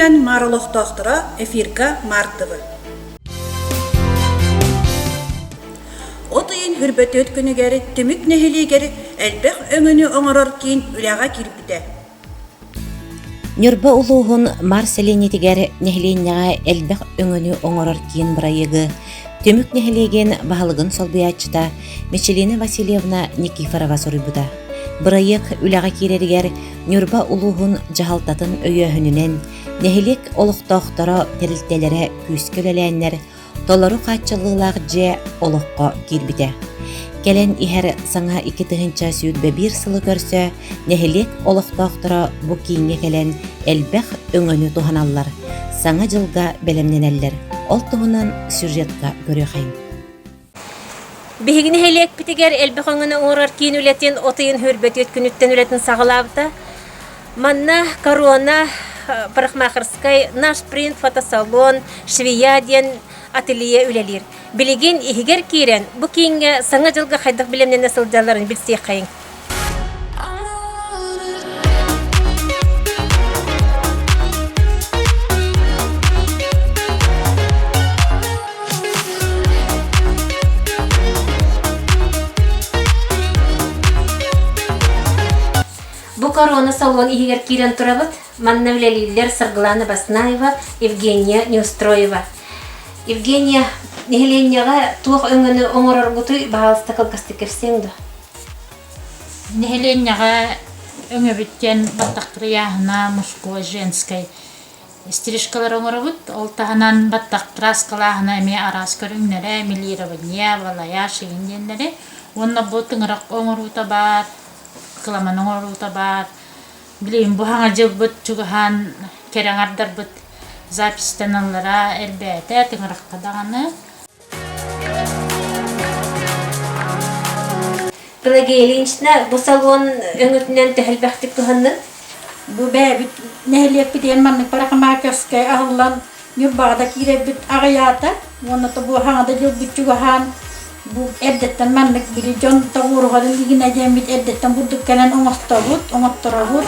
күнүнэн Маар олохтоохторо эфирга Маар-ТВ. От ыйын хүрбөтүөт күнүгэр Түмүк нэһилиэгэр элбэх өҥөнү оҥорор киин үлэҕэ киирбитэ. Ньурба улууһун Маар сэлиэнньэтигэр нэһилиэнньэҕэ элбэх өҥөнү оҥорор киин бырайыагы Түмүк нэһилиэгин баһылыгын солбуйааччыта Мичилина Васильевна Никифорова суруйбута. Бырайыак үлэҕэ киирэригэр Ньурба улууһун дьаһалтатын өйөөһүнүнэн нэһилиэк олохтоохторо тэрилтэлэрэ күүскэ үлэлээннэр толору хааччыллыылаах дьиэ олоххо киирбитэ. Кэлэн иһэр саҥа 2021 сылы көрсө нэһилиэк олохтоохторо бу кииҥҥэ кэлэн элбэх өҥөнү туһаналлар, саҥа дьылга бэлэмнэнэллэр. Ол туһунан сюжетка көрүөхайын. Биһиги нэһилиэкпитигэр элбэх өҥөнү оҥорор киин үлэтин от ыйын хүрбэтиэт күнүттэн үлэтин саҕалаабыта. Манна Корона, парикмахерскай, Наш принт фотосалон, Швея диэн ателье үлэлиир. Билигин иһигэр киирэн, бу кииҥҥэ Саҥа дьылга хайдах бэлэмнэнэ сылдьалларын билсиэххэйиҥ. Бу корона салон иһигэр киирэн турабыт. Манна үлэлииллэр Саргылана Баснаева, Евгения Неустроева. Евгения, нэһилиэнньэҕэ туох өҥөнү оҥороргутуй баһаалыста кылгастык кэпсиэҥ дуо? Нэһилиэнньэҕэ өҥөбүт диэн баттахтар ыйааһына мужской, женскай стрижкалары оҥоробут. Ол таһынан баттах краскалааһына эмиэ араас көрүҥнэрэ, мелирование, балаяж игин диэннэри. Уонна бу тыҥырах оҥоруута баар, кыламан оҥоруута баар. Билигин бу саҥа дьылбыт чугаһаан кэрэ аҥардарбыт записьтаналлара элбээтэ, тыҥырахха даҕаны. Пелагея Ильинична, бу салон өҥөтүнэн төһө элбэхтик туһанныҥ? Бу бэйэбит нэһилиэкпитигэр маннык парикмахерскай аһыллан Ньурбаҕа да киирэрбит аҕыйаата уонна бу хаҥа да дьылбыт чугаһаан бу эрдэттэн маннык били дьон тоҕуоруһарын илигинэ диэммит эрдэттэн бурдук кэлэн оҥостобут, оҥотторобут.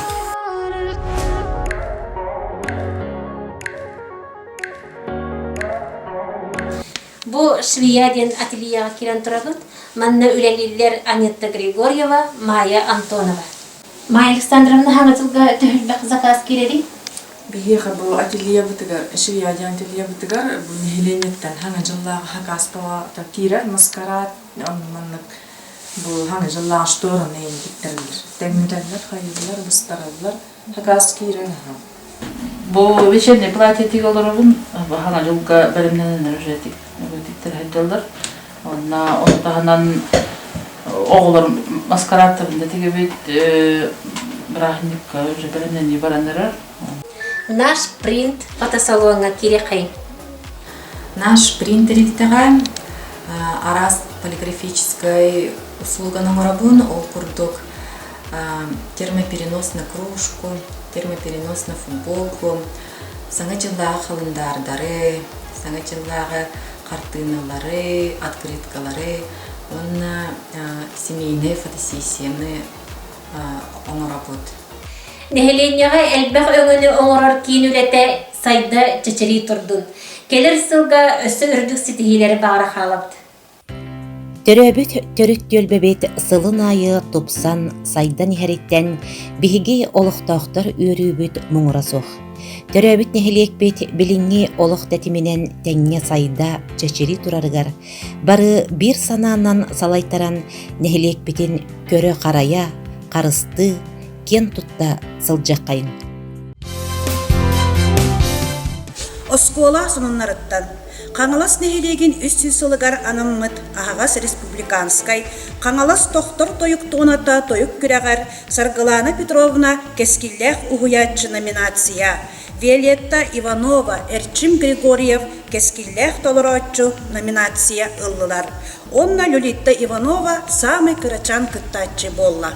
Бу Швея диэн ательеҕа киирэн турабыт. Манна үлэлииллэр Анетта Григорьева, Майя Антонова. Майя Александровна хаҥа дьылга төһөлбөх заказ киирэрий? Биһиэхэ бу ательебытыгар, Швея диэн ательебытыгар бу нэһилиэнньэттэн хаҥа дьыллааҕы хакаспаҕа киирэр маскарад, онно маннык бу хаҥа дьыллааҕы штораны тиктэрэллэр. Тэҥнэтэллэр, хайыыллар, быстараллар. Хакас киирэн аһа. Бу вечерний платье тигэ олоробун. Хаҥа дьылга бэлэмнэнэннэр уже тиктэр сылдьаллар. Онно ону таһынан оҕолор маскарадтарын да тигибит бырааһынньыкка уже бэлэмнэнии баран эрэр. Наш принт фотосалоҥҥа киириэххэйиҥ. Наш принт тэрилтэҕэ араас полиграфическай услуганы оҥоробун. Ол курдук термоперенос на кружку, термоперенос на футболку, Саҥа дьыллааҕы халандаардары, Саҥа дьыллааҕы хартыыналары, открыткалары уонна семейнай фотосессияны оҥоробут. Нэһилиэнньэҕэ элбэх өҥөнү оҥорор киин үлэтэ сайда чэчирии турдун. Кэлэр сылга өссө үрдүк ситиһиилэри баҕара хаалабыт. Төрөөбүт төрүт түөлбэбит сылын аайы тупсан, сайдан иһэриттэн биһиги олохтоохтор үөрүүбүт муҥура суох. Төрөөбүт нэһилиэкпит билиҥҥи олох тэтиминэн тэҥҥэ сайда, чэчирии турарыгар бары биир санаанан салайтаран нэһилиэкпитин көрө-харайа, харыстыы, киэн тутта сылдьыаххайыҥ. Оскуола сонуннарыттан Хаҥалас нэһилиэгин 300 сылыгар анаммыт аһаҕас республиканскай Хаҥалас тохтор тойук туоната тойук күрэҕэр Саргылана Петровна Кэскиллээх уһуйааччы номинация, Виолетта Иванова, Эрчим Григорьев Кэскиллээх толорооччу номинация ыллылар. Онно Люлитта Иванова саамай кырачаан кыттааччы буолла.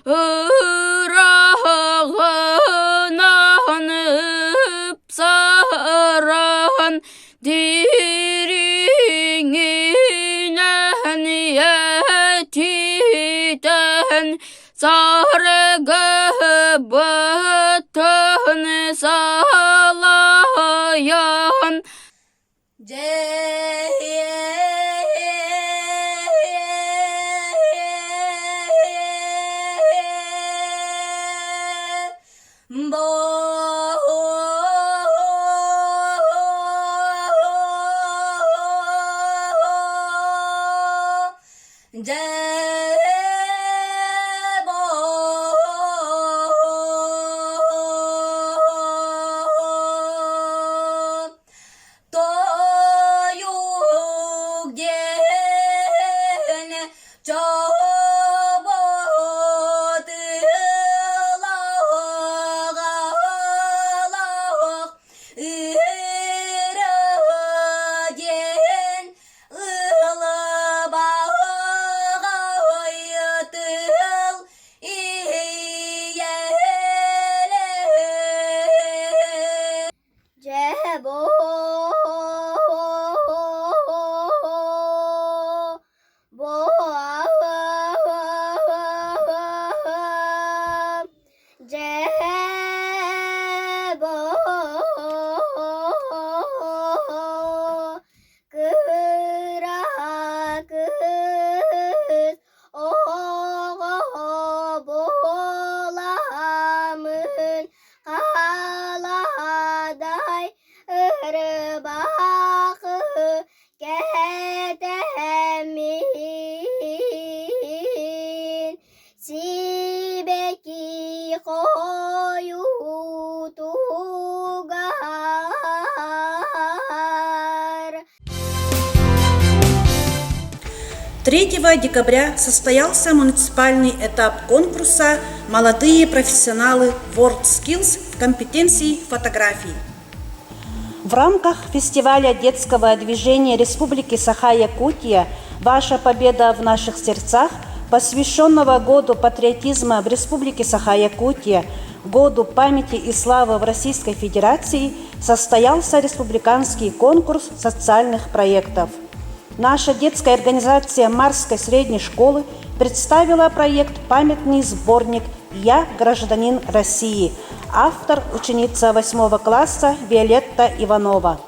Ыраҕынан ыпсаран дириҥинэн этитэн саргыбытын салайан Тойук диэн чоботулаҕалаах ырыа диэн ылыбаҕай тыл иһийэлэ. Дьэ бу дьэ бу кыра кыыс оҕо буоламмын халадай ырбаахы кэтэммин сибэкки хойуутугар. 3 декабря состоялся муниципальный этап конкурса «Молодые профессионалы WorldSkills в компетенции фотографии». В рамках фестиваля детского движения Республики Саха-Якутия «Ваша победа в наших сердцах», посвященного Году патриотизма в Республике Саха-Якутия, Году памяти и славы в Российской Федерации, состоялся республиканский конкурс социальных проектов. Наша детская организация Марской средней школы представила проект «Памятный сборник «Я гражданин России». Автор – ученица 8 класса Виолетта Иванова.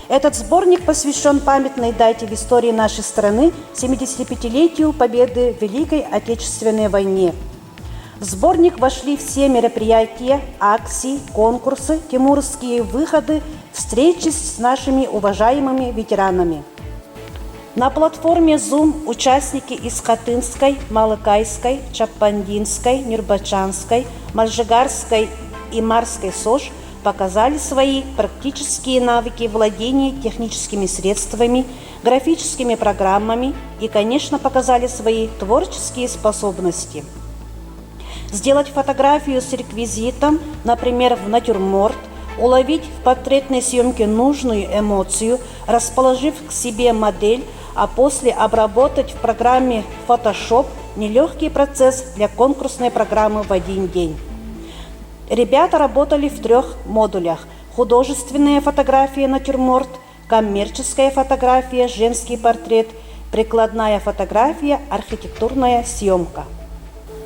Этот сборник посвящен памятной дате в истории нашей страны – 75-летию победы в Великой Отечественной войне. В сборник вошли все мероприятия, акции, конкурсы, тимурские выходы, встречи с нашими уважаемыми ветеранами. На платформе Zoom участники из Хатынской, Малыкайской, Чаппандинской, Нюрбачанской, Мальжигарской и Марской СОЖ показали свои практические навыки владения техническими средствами, графическими программами и, конечно, показали свои творческие способности. Сделать фотографию с реквизитом, например, в натюрморт, уловить в портретной съемке нужную эмоцию, расположив к себе модель, а после обработать в программе Photoshop – нелегкий процесс для конкурсной программы в один день. Ребята работали в трех модулях – художественная фотография натюрморт, коммерческая фотография, женский портрет, прикладная фотография, архитектурная съемка.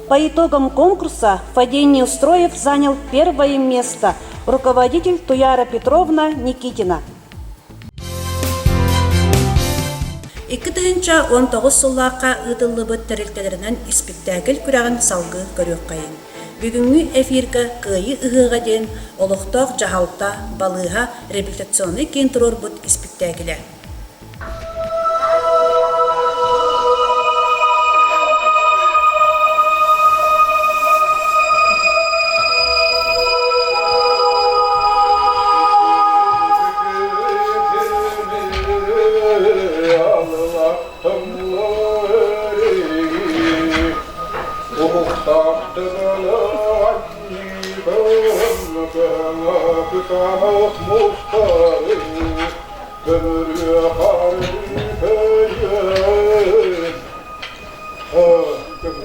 По итогам конкурса Фадей Неустроев занял первое место, руководитель Туяра Петровна Никитина. 2019 сыллаахха ыытыллыбыт тэрилтэлэринэн испиктээкил күрэҕин салгыы көрүөххэйиҥ. Бүгүҥҥү эфиргэ Кыайыы ыһыаҕа диэн олохтоох дьаһалта, балыыһа реабилитационнай киин туруорбут испиктээкилэ.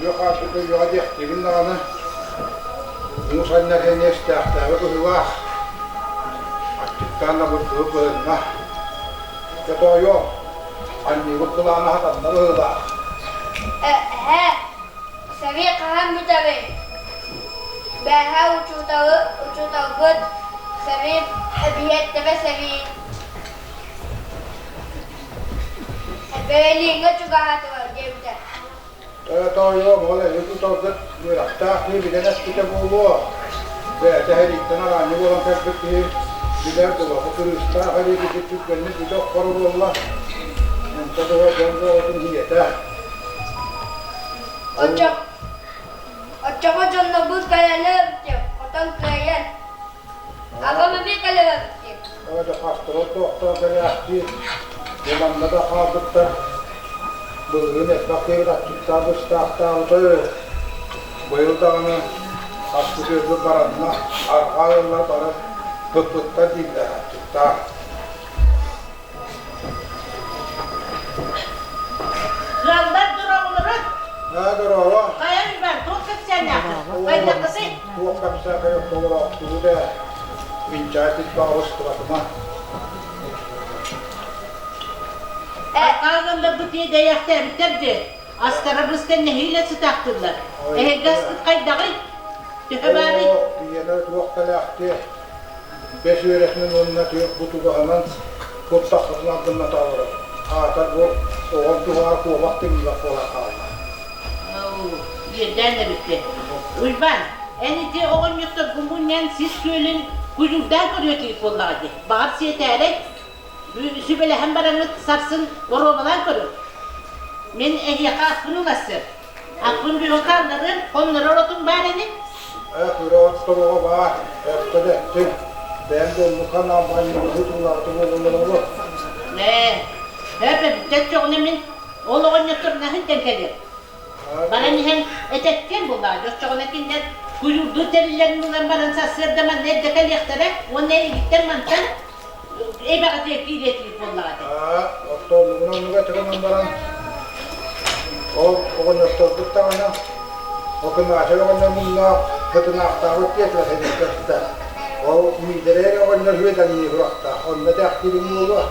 Күөх аартык өйүөҕэ диэхтиибин даҕаны, муус анньар эниэстээхтээҕи быһыылаах, аччыктаан да бырдыбыт быһынна. Дьэ тоойуом, анньыыбыт былаана хатанна быһыылаах. Эһээ, сэрии хаһан бүтэрий? Бээһээ учууталы учууталбыт сэрии эбиһиэттэрэ сэрии Берлиҥҥэ чугаһаатылар диэбитэ. Тоойуом, ол эһиги тутаргыт үөрэхтээх киһи билэн эппитэ буолуо. Бэйэтэ сэрииттэн араанньы буолан кэлбит киһи билэр дулаҕы кырыыстаах илиитин түргэнник бүтэ оххоро буолла. Онто дуо дьон буолатын ийэтэ. Оччоҕо дьоннорбут кэлэллэр эбит, хотон кыайан. Аҕам эмиэ кэлэр эбит. Дьэ хастара тохтоон кэлээхтиир. Бу манна да хаалбыттар. Былырыын элбэх киһи аччыктаах быстаахтаабыта. Быйыл даҕаны аспыт үөрбүт баранна. Арҕаа ыаллар бары туппуттар дииллэр аччыктаах. Ыаллар дорооболорун! Аа, дорообо! Хайа Иван, туох кэпсээннээххин? Хайдаххытый? Туох кэпсээхэй ортолороохтуу да, венчайтик баҕабыстыбатыма. Арҕаа ыалларбыт иэдэйээхтээбиттэр дии. Астара быстан нэһиилэ сытаахтыыллар. Эһиги аскыт хайдаҕый? Төһө баарый? Биһиэнэ туох кэлээхтиэ. Бэс үөрэтинэн уонна түөрт бутугаһынан куттаххытын ардымната олорор. Аатар бу оҕом туһаҕар куобах тыҥыылах буолан хаалла. Үөрдээн эбиппин. Уйбаан, эн ити оҕонньотторгун мунньан сис күөлүн куйуурдаан көрүө этигит буоллаҕа дии. Баҕар сиэтээрэй, сүбэлэһэн бараҥҥыт сарсын боруобалаан көрүҥ. Мин эһиэхэ аппын уларсыам. Аппын бүгүн хаалларыам, хоннорор отуҥ баар ини. Ээ, кыра отторуга баар, өттө дэттин. Бэйэм буоллукка наамбанньыбыты туулаабыты буолуллар Ээ, өп эбиттэр чоҕуна мин ол оҕонньотторун аһын кэлиэм. Баран иһэн этэттиэм буоллаҕа, оччоҕуна кинилэр куйуурдуур тэриллэрин ылан баран сарсыарда манна эрдэ кэлиэхтэрэ уонна эйигиттэн мантан эбэҕитигэр киириэтигит буоллаҕа дии. Аа, оттооннугун оннуга тыгынан баран ол оҕонньотторбут даҕаны Окунаача оҕонньор муннаах сытынаахтаабыт диэтилэр сэниэккэ Ол Миитэрэй оҕонньор үөдэҥнии сурахтаах, онно тээхтиирим буолуо.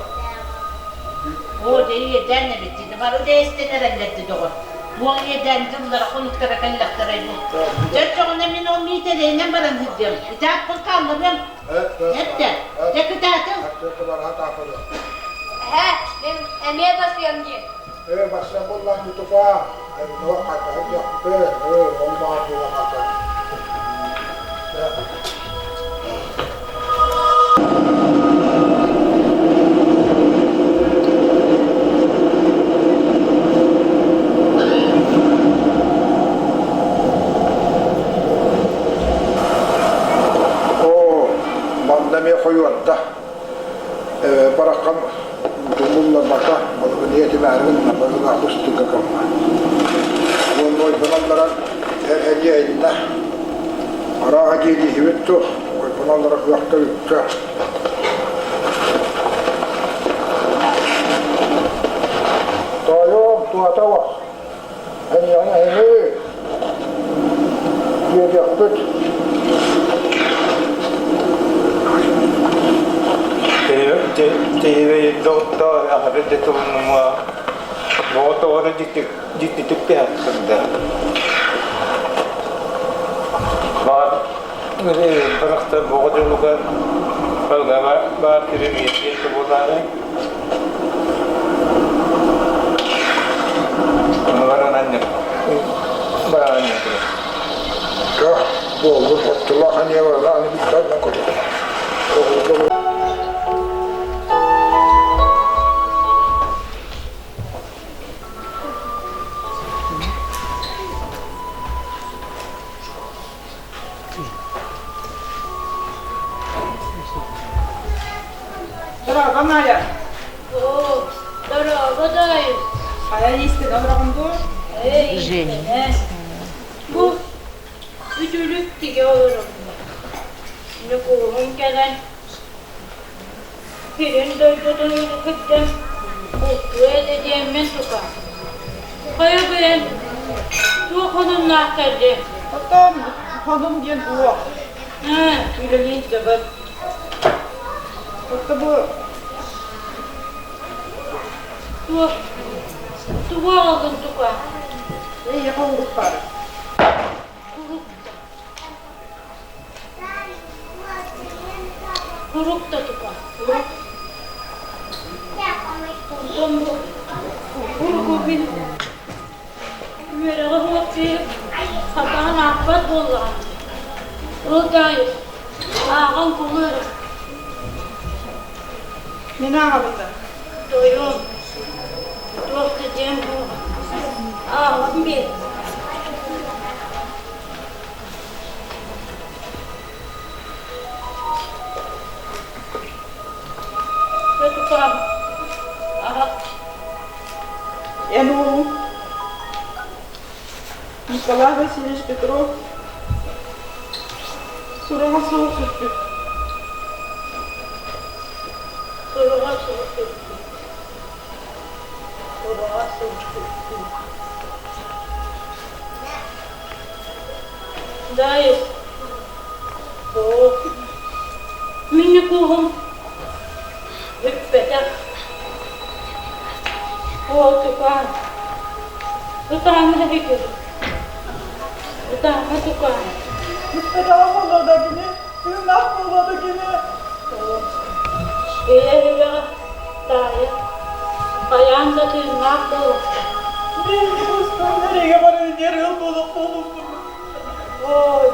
Оо, дьэ иэдээн эбит дии, бары да эстэн эрэллэр дии доҕор. Туох иэдээн дьыллара хонуктара кэллэхтэрэй бу. Дьэ оччоҕуна мин ол Миитэрэйинэн баран сылдьыам. Ити ааппын хаалларыам. Эттэ, дьэ кытаатыҥ. Эһээ, мин эмиэ басыам дии. Ээ, барсан буоллаан бутукаа. Эбинуох хатаһы дьахты, ээ, ол баар буола хата. Оо, манна эмиэ хойуорда. Бараххан тумулларбата, балыгын ийэтимээри гынна, балыга быстыга кымма. Уонна ойбон алларан эр эһиннэ. Арааһа диэлииһибит ту, ойбон аллара кыахта үккэ. Тоойуом, туата уох. Эйиэхэ эһиги диэтэхпит Буолбут оттулаах эмиэ барылаан бүттэҕинэ курдук. Дорообо, Майя. Оо, дорообо, Даайыс. Хайа иистэн олороҕун дуу? Эй, иистэнэ. Бу үтүлүк тигэ олоробун. Ньукууһум кэлэн сирин дойдутун кытта бултуо этэ диэммин тута. Хайа бэйэн. Туох хонуннаах кэлли? Оттон хонум диэн уох. Үлэлиин сөбөт. Отто бу Туох тугу аҕалгын тука? Эйиэхэ урук баар. Курук Курук да тука. Онтон бу куругу мин үөрэҕи суох киһи сатаан аахпат буоллаҕым. Ол даайыс ааҕан кулу эрэ. Мин ааҕабын да. Тойон, туох да диэн буолла. Ааҕан биэр. Тукаам, аһа. Эн уолуҥ Николай Васильевич Петров сураҕа суох сүппүт. Сураҕа суох сүппүт. Сураҕа суох сүппүт. Даайыс, суох. Мин Ньукууһум бүппэтэх. Оо, тукаам, ытаама эһиги, ытаама тукаам. Бүппэтэҕэ буолуо да кини, тыыннаах буолуо да кини. Ийэ сүрэҕэ таайа, хайаан да тыыннаах буолуохтаах. Мин Ньукуустан эрэйгэ баран диэр ыал буолуох буолуохпун. Ой,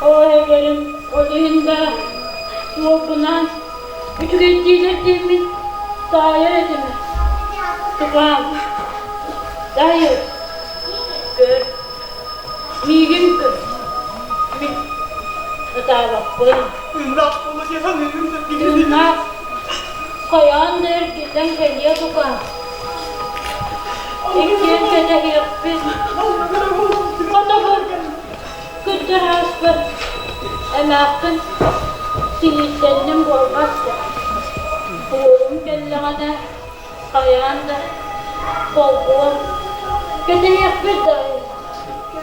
ой эгэрим, ол иһин да уолбунаан үчүгэйдиилэр диэммин таайар этим. Тукаам, дайы, көр, миигин көр, мин ытаабаппын. Тыыннаах буола диэн саныырым да Тыыннаах, хайаан да эргиллэн кэлиэ тукаам. Иккиэн кэтэһиэхпит. Хотобор кырдьар ааспар эмээххин тиһиттэнним буолбат да. Уолум кэллэҕинэ хайаан да холбуом. Кэтэһиэхпит да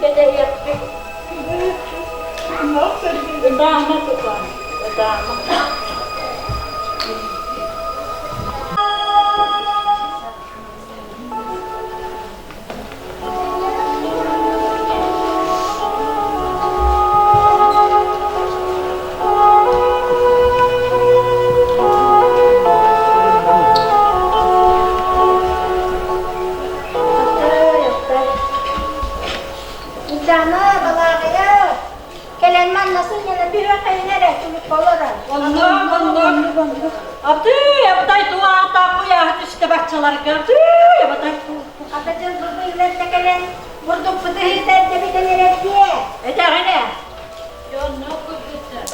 кэтэһиэхпит. Ытаама тукаам, ытаама. Дана Балааҕыйа Кэлэн манна сынньана түһүөххэйин эрэ түмүккэ олорон. Оннук, оннук. Атыы, абатай туаата куйааһы түстэ баччаларга. Атыы, абатай. Хата дьыл быһыыларда кэлэн бурдукпут ыһыыта эрдэ бүтэн эрэр дии. Этэҕин ээ. Дьоннор кыргыттар.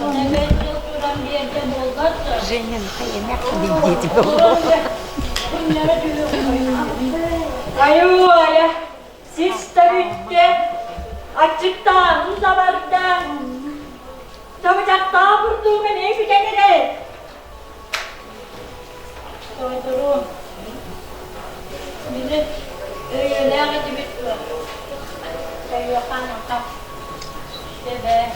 Аны дьыл туран биэрдэ буолбат да. Женя хайыnak Күннэрэ түһүөххэ. Айуу, айа. Сис да бүттэ, аччыктааһын да барда, чабычахтаах бурдуум эмиэ бүтэн эрэр. Тоойдоруом, били өйүөлээх этибит дуо? Өйүөххэ Тэбээ.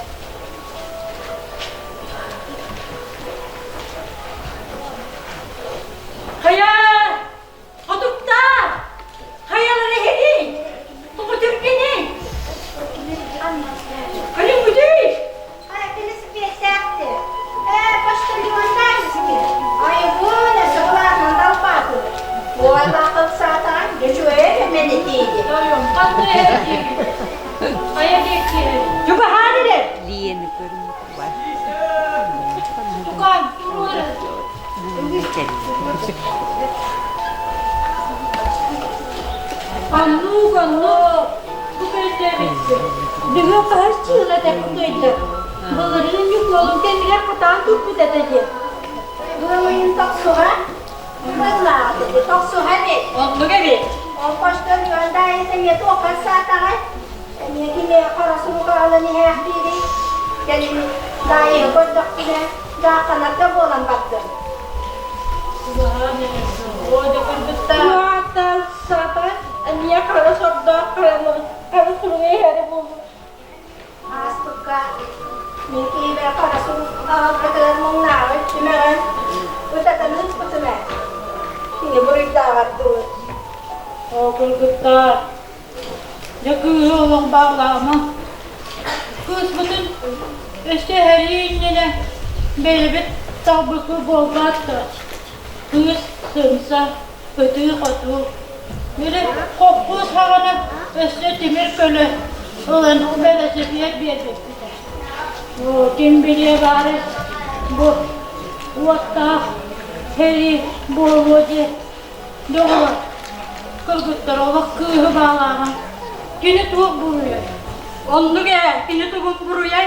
Хайа, Хотуктаа! Хайалар эһиги? Тоҕо түргэний? Кэлиҥҥитий? Велосипедтээхти. Ээ, почтальоннаайыски. Айыбын, эсэҕылаанан далбаатыр. Уоллаахын саатаан, дьүчүөйэ кэмэнитииди. Тойон, ханна эрдиигит? Хайа диэки? Чугаһаан эрэр. Тукаан, туруора. Оннук, оннук. Бу кэллээбиппин. Бүгүн хаһыс чыыла тэппит Былырыын Ньукуолун кэмигэр хатаан турбут этэ диэн. Ыамыйын тохсуһа. Быыллааҕыт тохсуһа эбит. Оннук эбит. Ол почтальон даайыс эмиэ туохха саатаҕай? Эмиэ кини хара сурук аҕалан иһээхтиирий? Кэлин даайыһы көрдөхпүнэ, дьаахханарга буолан бардым. Эмиэ хара сордоох хара суругу иһэрэ буолуо. Ааспыкка мин киһибэр хара сурук аҕалбытыгар муҥнааҕы түмэҕин ытатан ыыппытым ээ. Кини буруйдааҕар дылы. Оо, кыргыттар, дьэ кыыһы олох баалаама. Кыыспытын өссө эһэрии иннинэ бэйэбит талбыкы буолбаат да, кыыс сымса, ытыы-хотуу. Били хоппуус хаҕана өссө тимир көлө ылан бэлэсипиэт биэрбиппитэ. Оо, ким билиэ баарай, бу уоттаах сэрии буолуо диэн доҕор, кыргыттар олох кыыһы баалаама. Кини туох буруйай? Оннук ээ, кини тугун буруйай?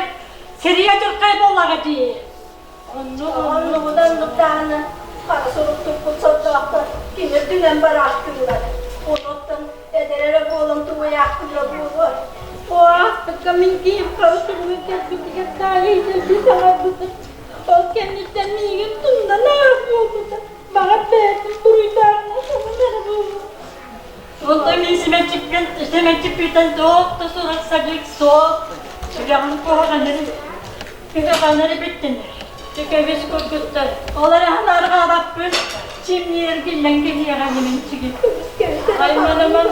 Сэрии адьырхай буоллаҕа дии. Оннугунан оннуктааны хара сурук туппут сордоохтор кини үрдүнэн бараахтыыллар. Онуттан эдэр эрэ буолан тумуйаахтыыра буолуо. О, мин киһим хара суругун кэлбитигэр таайа дэлби саҥарбыта. Ол кэнниттэн миигин тумнан ааһар буолбута. Баҕар бэйэтин буруйдааҕына сонун эрэ буолуо. Онтон мин симэччиппин симэччиппитэн туох да сурах-садьык суох. Сүрэҕим куһаҕанын Кыһаҕаннары бүттүнэр. Чөкөбүс курдуктар. Ол эрэ арҕаабаппын. Чимниэргиллэн кэһиэҕэ минин чигит. Айманыман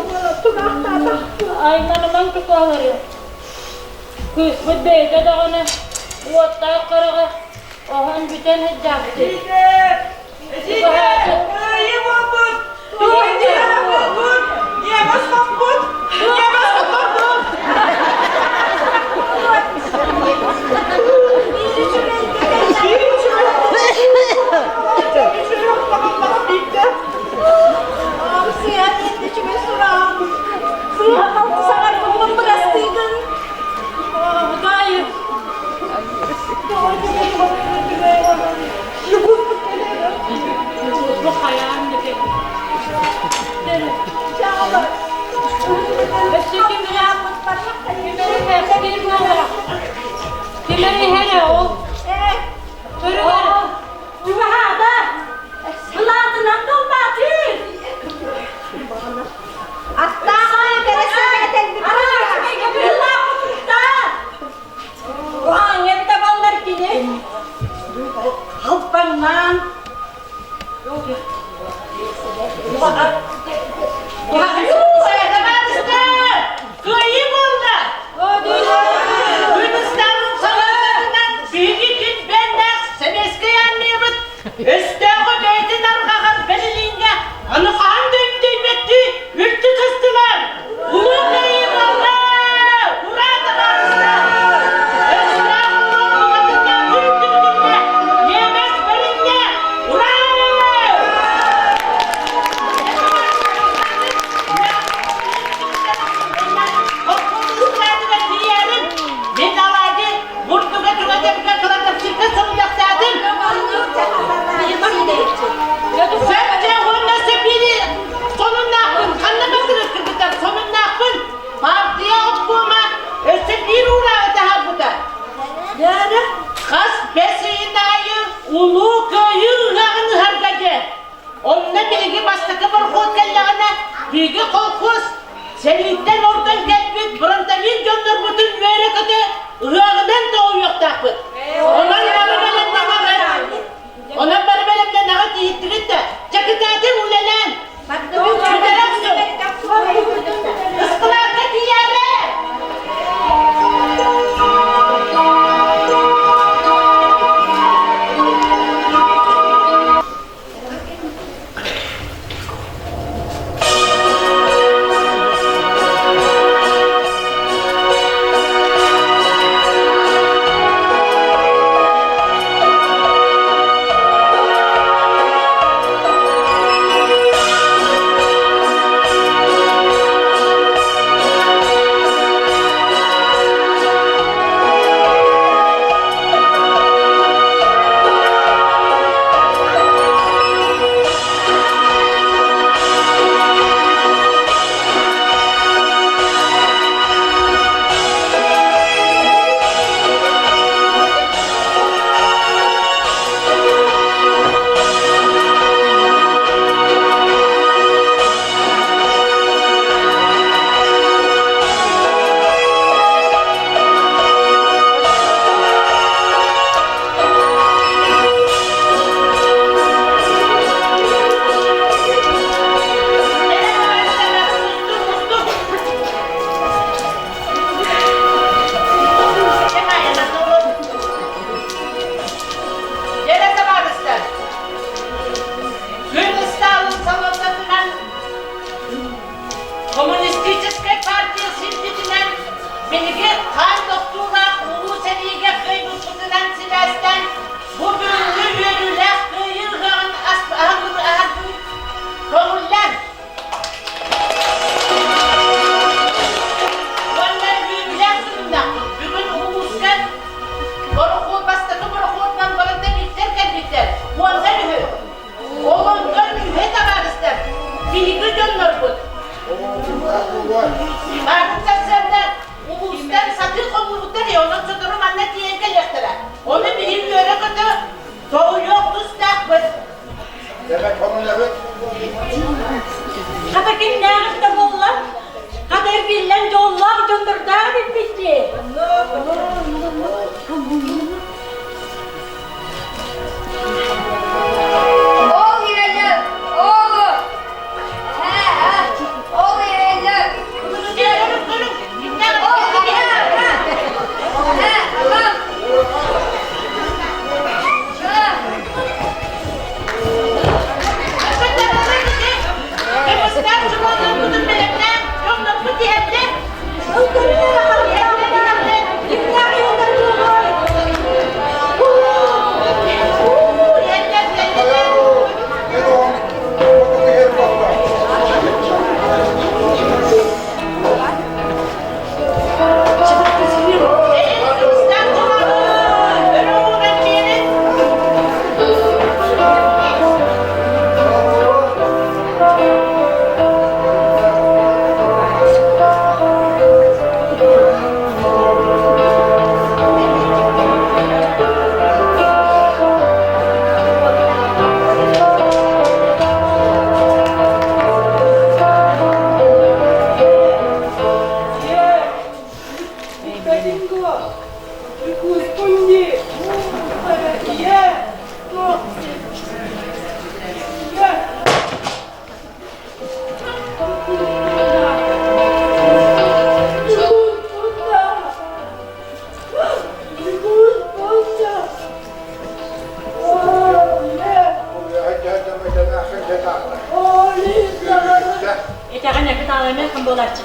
айманыман тукаалары. Кыыспыт бэйэтэ даҕаны уоттаах хараҕа оһон бүтэн сылдьаабыт. Кыайыы буолбут! Кыайыы буолбут! Ньиэмэс хоппут! Ньиэмэс хотторбут! Бу хайаан да Өссө ким Кимэр иһэрэ ол? Көрүгэр Чугаһаата! Былаатынан долбаатыы! Аттаах Уһааҥҥа табаллар кини. Халпаҥнаан. Кыайыы буолла! Күн салалтатынан биһиги килбиэннээх Сэбиэскэй армиябыт өстөөҕү бэйэтин арҕаҕар Берлиҥҥэ аны хаһан да өттөйбөттүү үлтү сыстылар! Улуу Кыайыы буолла! Ура, табаарыстар! Өстөөх уруок букатыннаах үлтү Немец бэриннэ! Ура! Мин алаадьы бурдуга түҥэтэргэ кыратапчыкка соруйахтаатым. Сөпчө уонна сөпири сонуннаахпын. Ханна бардырыт кыргыттар сонуннаахпын. Партия обкома өссө биир уурааҕы таһаарбыта. Хас бэс ыйын аайы Улуу Кыайыы ыһыаҕын ыһарга диэн. Онно биһиги бастакы борохуот кэллэҕинэ, биһиги колхоз сэрииттэн ордон кэлбит фронтовик дьоннорбутун үөрэ-көтө ыһыаҕынан тоҕуйуохтаахпыт. Онон бары бэлэмнэнэҕит. Онон бары бэлэмнэнэҕит иһиттигит да, чакытаатын үлэлээн. Бүтэрэ охсуҥ. Ыскылаакка тиийээбэ! хаан тохтуулаах улуу сэриигэ кыайбыппытынан сибээстээн бу бүгүҥҥү үөрүүлээх кыайыы ыһыаҕын аһарбыт көҥүллээн Уонна үөрүүлээх сонуннаахпыт. Бүгүн улууска борохуот бастакы борохуотунан барыта кэлбиттэр. Уонна үһү. Олонтон үһэ табаарыстар, биһиги дьоннорбут. Баарын сарсыарда улуустан сатыы хомуурбуттар, онон сотору манна тиийэн кэлиэхтэрэ. Ону биһиги үөрэ-көтө тоһуйуох тустаахпыт. Хата кимнээҕит да буолла, хата эргиллэн дьоллоох дьоннордоох эбиппит дии. Ол иһэллэр, ол! Ол иһэллэр! Итэҕэн эпит аалаймен кым буолааччы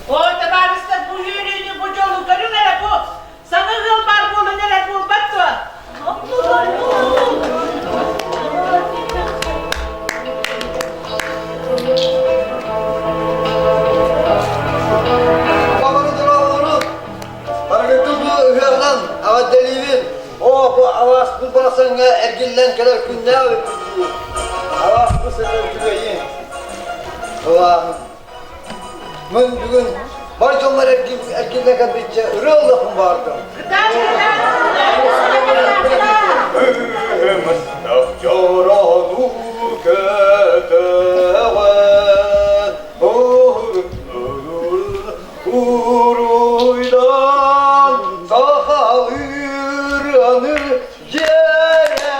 О, табаарыстар, бу үөрүүнү, бу дьолу көрүҥ эрэ, бу саҥа ыал баар буолан эрэр буолбат дуо? Барыгытын бу ыһыаҕынан эҕэрдэлиибин! Оо, бу алааспыт барахсаҥҥа эргиллэн кэлэр күннээх эбиппит дуу. Алааспыт сытар үчүгэйин. Ылааһын. Мин бүгүн бар дьоммор эргиллэн кэлбиччэ ырыа ыллахпын баардым. Дьорону көтөҕөн, Уруйдан сахалыыраны дьиэрэтэн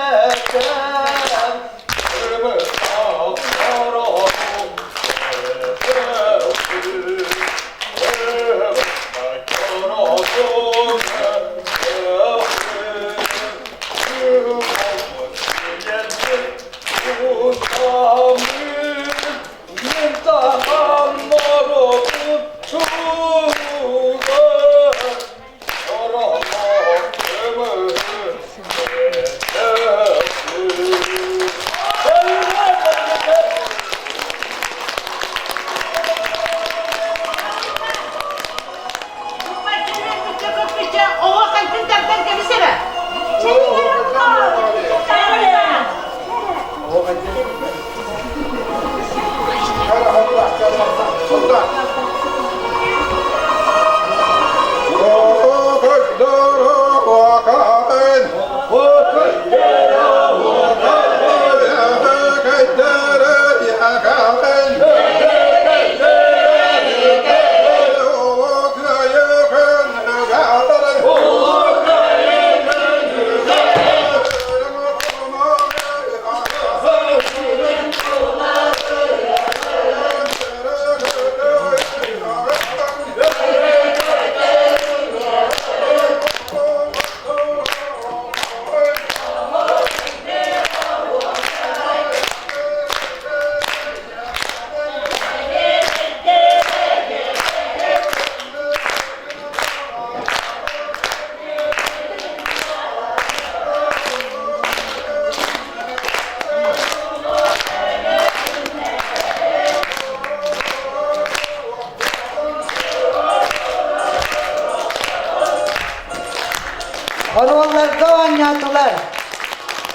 Оруолларга оонньоотулар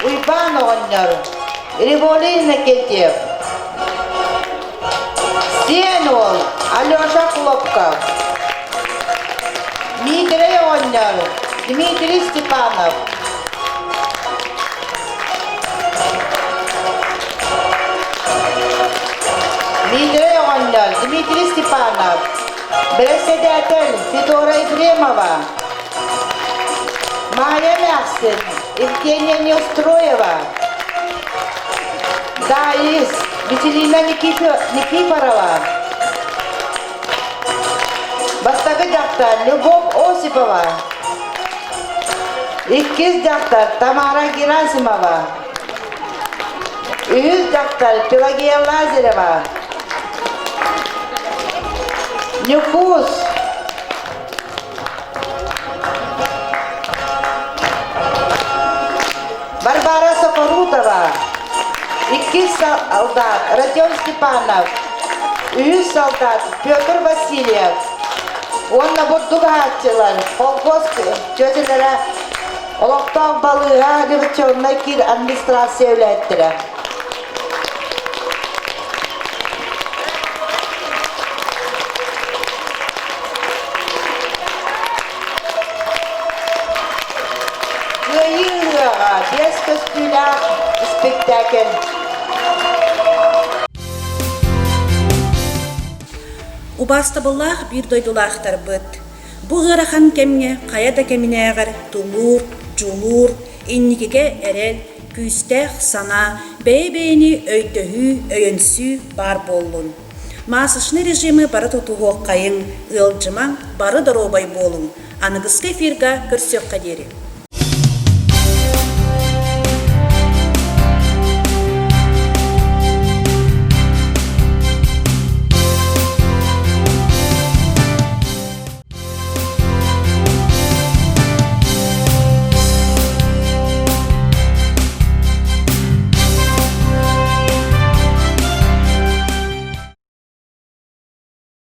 Уйбаан оҕонньор, Револий Иннокентьев, Сиэн уол Алеша Хлопков, Миитэрэй оҕонньор Дмитрий Степанов, Миитэрэй оҕонньор Дмитрий Степанов, бэрэссэдээтэл Федора Ефремова, Майя эмээхсин Евгения Неустроева, Даис Виталина Никифорова, Бастакы дьахтар Любовь Осипова, иккис дьахтар Тамара Герасимова, үһүс дьахтар Пелагея Лазарева, Ньукуус Варвара Сокорутова, иккис солдат Родион Степанов, үһүс солдат Петр Васильев уонна бурдук аһааччылар колхоз чүөчэлэрэ олохтоох балыыһа революционнай киин администрация үлэһиттэрэ. Кыайыы ыһыаҕа биэс көстүүлээх испиктээкил. Убаастабыллаах биир дойдулаахтарбыт, бу ыарахан кэмҥэ хайа да кэминээҕэр тулуур, дьулуур, инникигэ эрэл, күүстээх санаа, бэйэ-бэйэни өйдөһүү, өйөнсүү баар буоллун. Масочный режими бары тутуһуоххайыҥ, ыалдьымаҥ, бары доруобай буолуҥ. Аныгыскы эфирга көрсүөххэ диэри.